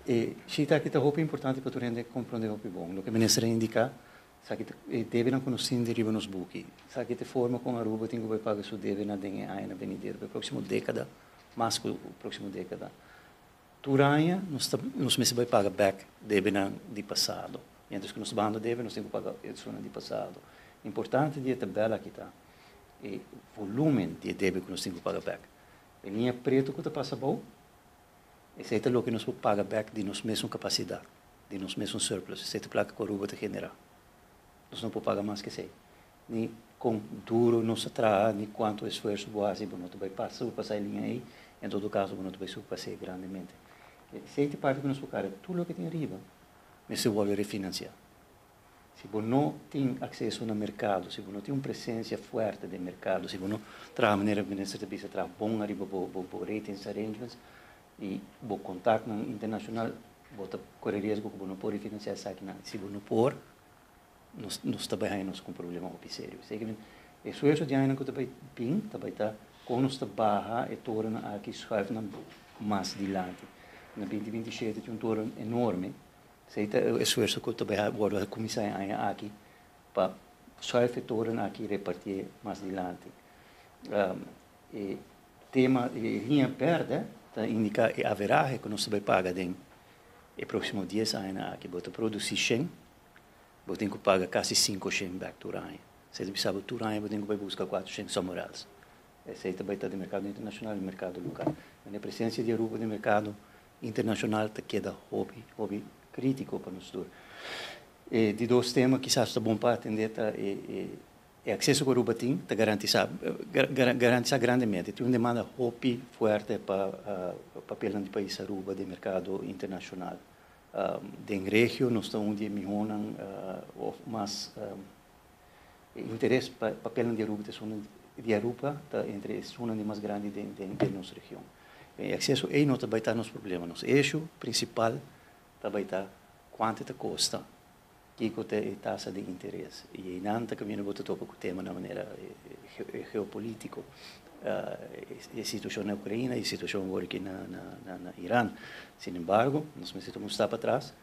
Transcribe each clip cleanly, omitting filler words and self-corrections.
E sheet aki ta hopi importante pa tur hende komprondé hopi bon. Loke minister a indiká, esaki ta e debenan ku nos tin di riba nos buki. Esaki ta e forma kon Aruba tin ku bai paga su debenan den e añanan benidero, pa e próksimo dékada, mas ku e próksimo dékada. Tur aña nos ta nos mester bai paga bèk debenan di pasado. Miéntras ku nos ta bahando debe, nos tin ku paga esunnan di pasado. Importante di e tabèl aki ta e volúmen di e debe ku nos tin ku paga bèk. E liña pretu ku ta pasa abou, esei ta loke nos por paga bèk di nos mesun kapasidat, di nos mesun surplus. Esei ta plaka ku Aruba ta generá. Nos no por paga mas ku esei. Ni kon duru nos ta traha, ni kuantu esfuerso bo hasi, bo no ta bai pasa surpasá e liña ei. En todo kaso, bo no ta bai surpas'é grandemente. Esei ta e parti ku nos por kara. Tur loke tin ariba mester wòrdu refinansiá. Si bo no tin akseso na merkado, si bo no tin un presensia fuerte den merkado, si bo no traha manera minister ta bisa traha bon ariba bo ratings arrangements i bo kontaktnan internashonal, bo ta kore riesgo ku bo no por refinansiá esakinan. Si bo no por, nos ta bai haña nos ku un problema hopi serio. Esei ke men e esfuerso di añanan ku ta bai bin ta bai ta kon nos ta baha e torennan aki schuif nan mas dilanti. Na 2027 tin un toren enorme. Esei ta e esfuerso ku ta bai wòrdu a kuminsá e aña aki pa schuif e toren aki repartié mas dilanti. E tema e liña bèrdè ta indiká e averahe ku nos ta bai paga den e próksimo 10 añanan aki. Bo ta produsí 100, bo tin ku paga kasi 500 bèk tur aña. Esei ta bisa bo tur aña bo tin ku bai buska 400 somewhere else. Esei ta bai ta den merkado internashonal i merkado lokal. E presensia di Aruba den merkado internashonal ta keda hopi, hopi krítiko pa nos tur. E di dos tema kisas ta bon pa atendé ta e akseso ku Aruba tin ta garantisá grandemente. Tin un demanda hopi fuerte pa papelnan di pais Aruba den merkado internashonal. Den regio nos ta un di e mihónan òf mas interes pa papelnan di Aruba ta esun di Aruba ta entre esunnan di mas grandi den nos region. E akseso ei no ta bai ta nos problema. Nos issue prinsipal ta bai ta kuantu ta kosta, kiko ta e tasa di interes. I einan ta kaminda bo ta topa ku temanan manera geopolítiko, e situashon na Ukraina i e situashon awor aki na Iran. Sin embargo, nos mester tuma un stap atras.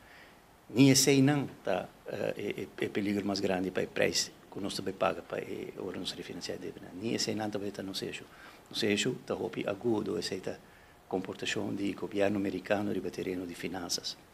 Ni eseinan ta e peligro mas grandi pa e prijs ku nos ta bai paga pa e ora nos refinansiá e debenan. Ni eseinan ta bai ta nos issue. Nos issue ta hopi agudo, esei ta komportashon di gobièrnu merikano riba tereno di finansas.